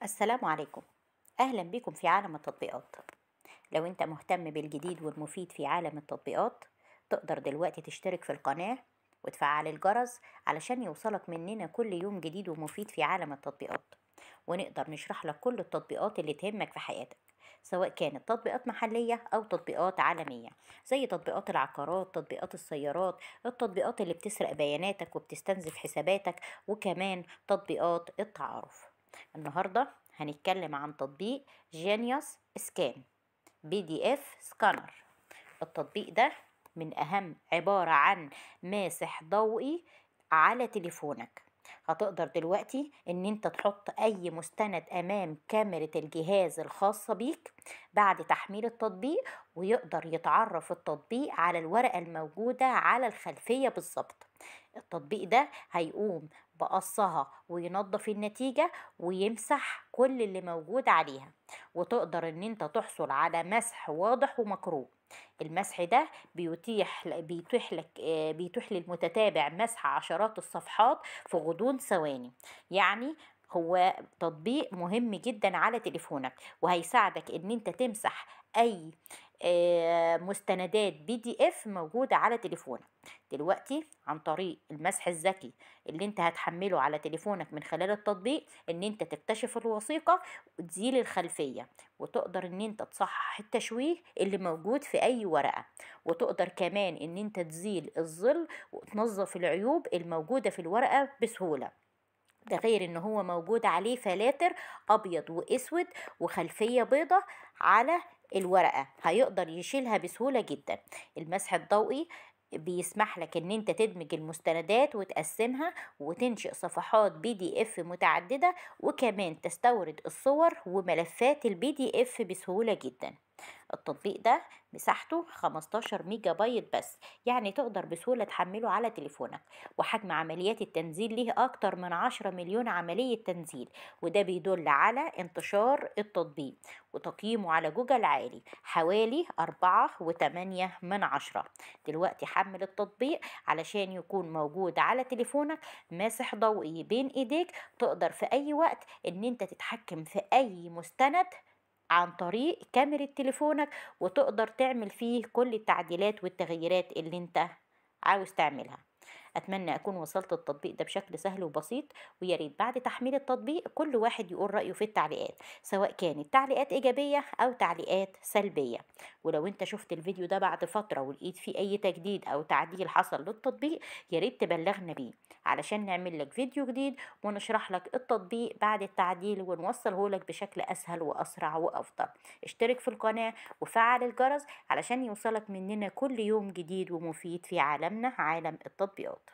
السلام عليكم، أهلا بكم في عالم التطبيقات. لو أنت مهتم بالجديد والمفيد في عالم التطبيقات تقدر دلوقتي تشترك في القناة وتفعل الجرس علشان يوصلك مننا كل يوم جديد ومفيد في عالم التطبيقات، ونقدر نشرح لك كل التطبيقات اللي تهمك في حياتك، سواء كانت تطبيقات محلية أو تطبيقات عالمية زي تطبيقات العقارات، تطبيقات السيارات، التطبيقات اللي بتسرق بياناتك وبتستنزف حساباتك، وكمان تطبيقات التعارف. النهاردة هنتكلم عن تطبيق Genius Scan PDF Scanner. التطبيق ده من أهم عبارة عن ماسح ضوئي على تليفونك. هتقدر دلوقتي ان انت تحط اي مستند امام كاميرا الجهاز الخاصة بيك بعد تحميل التطبيق، ويقدر يتعرف التطبيق على الورقة الموجودة على الخلفية بالظبط. التطبيق ده هيقوم بقصها وينظف النتيجة ويمسح كل اللي موجود عليها، وتقدر ان انت تحصل على مسح واضح ومقروء. المسح ده بيتيح للمتتابع مسح عشرات الصفحات في غضون ثواني. يعني هو تطبيق مهم جدا على تليفونك، وهيساعدك ان انت تمسح اي مستندات PDF موجودة على تليفونك دلوقتي عن طريق المسح الذكي اللي انت هتحمله على تليفونك من خلال التطبيق. ان انت تكتشف الوثيقة وتزيل الخلفية، وتقدر ان انت تصحح التشويه اللي موجود في اي ورقة، وتقدر كمان ان انت تزيل الظل وتنظف العيوب الموجودة في الورقة بسهولة. ده غير ان هو موجود عليه فلاتر ابيض واسود وخلفية بيضة على الورقة، هيقدر يشيلها بسهولة جدا. المسح الضوئي بيسمح لك ان انت تدمج المستندات وتقسمها وتنشئ صفحات PDF متعددة، وكمان تستورد الصور وملفات ال PDF بسهولة جدا. التطبيق ده مساحته 15 ميجا بايت بس، يعني تقدر بسهولة تحمله على تليفونك، وحجم عمليات التنزيل ليه أكتر من 10 مليون عملية تنزيل، وده بيدل على انتشار التطبيق. وتقييمه على جوجل عالي حوالي 4.8 من 10. دلوقتي حمل التطبيق علشان يكون موجود على تليفونك، ماسح ضوئي بين ايديك، تقدر في اي وقت ان انت تتحكم في اي مستند عن طريق كاميرا تليفونك، وتقدر تعمل فيه كل التعديلات والتغييرات اللي انت عاوز تعملها. اتمنى اكون وصلت التطبيق ده بشكل سهل وبسيط، ويا ريت بعد تحميل التطبيق كل واحد يقول رأيه في التعليقات، سواء كانت تعليقات ايجابية او تعليقات سلبية. ولو انت شفت الفيديو ده بعد فترة ولقيت فيه اي تجديد او تعديل حصل للتطبيق، يا ريت تبلغنا بيه علشان نعمل لك فيديو جديد ونشرح لك التطبيق بعد التعديل ونوصله لك بشكل اسهل واسرع وافضل. اشترك في القناة وفعل الجرس علشان يوصلك مننا كل يوم جديد ومفيد في عالمنا، عالم التطبيقات.